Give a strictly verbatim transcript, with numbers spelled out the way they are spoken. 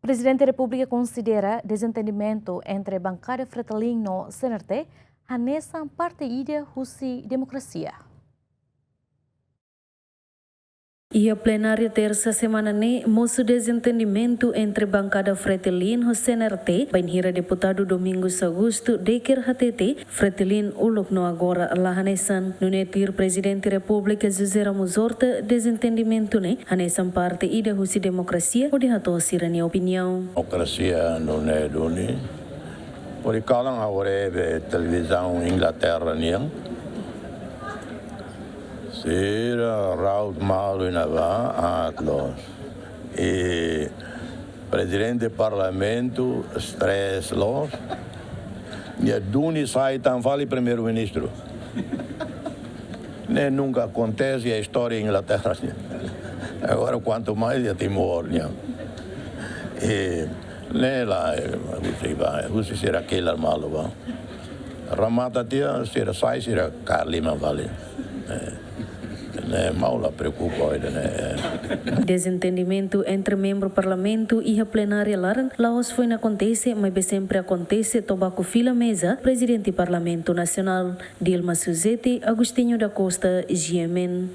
Prezidente Repúblika konsidera dezentendimentu entre bankada Fretilin no C N R T hanesan parte ida husi demokrasia. Iha plenária tersa semana ne'e, mosu dezentendimentu entre bankada Fretilin ho C N R T, bainhira deputadu Domingos Augusto Decker hatete, Fretilin uluk no agora la hanesan. Nune'e tuir Prezidente Repúblika José Ramos Horta, dezentendimentu ne'e hanesan parte ida husi demokrasia hodi hato'o sira-nia opiniaun. Demokrasia nune'e duni. Hori kalan agora be televizaun Inglaterra nian. Sira raut malu iha ne'ebá, aat loos. I prezidente parlamentu stress loos. Nia duni sai tan fali primeiru-ministru. Ne'e nunka akontese iha istória Inglaterra nian. Agora, quanto mais iha Timor nian. I ne'e lae, husi ba, husi sira kila malu ba. Remata tiha, sira sai, sira kaer liman fali. Eh, ne'e maun la preokupa ho ida-ne'e, eh. Dezentendimentu entre membru parlamentu iha plenária laran la'ós foin akontese, maibé sempre akontese to'o baku fila meza Prezidente Parlamentu Nasionál. Dilma Suzete, Agostinho da Costa, G M N.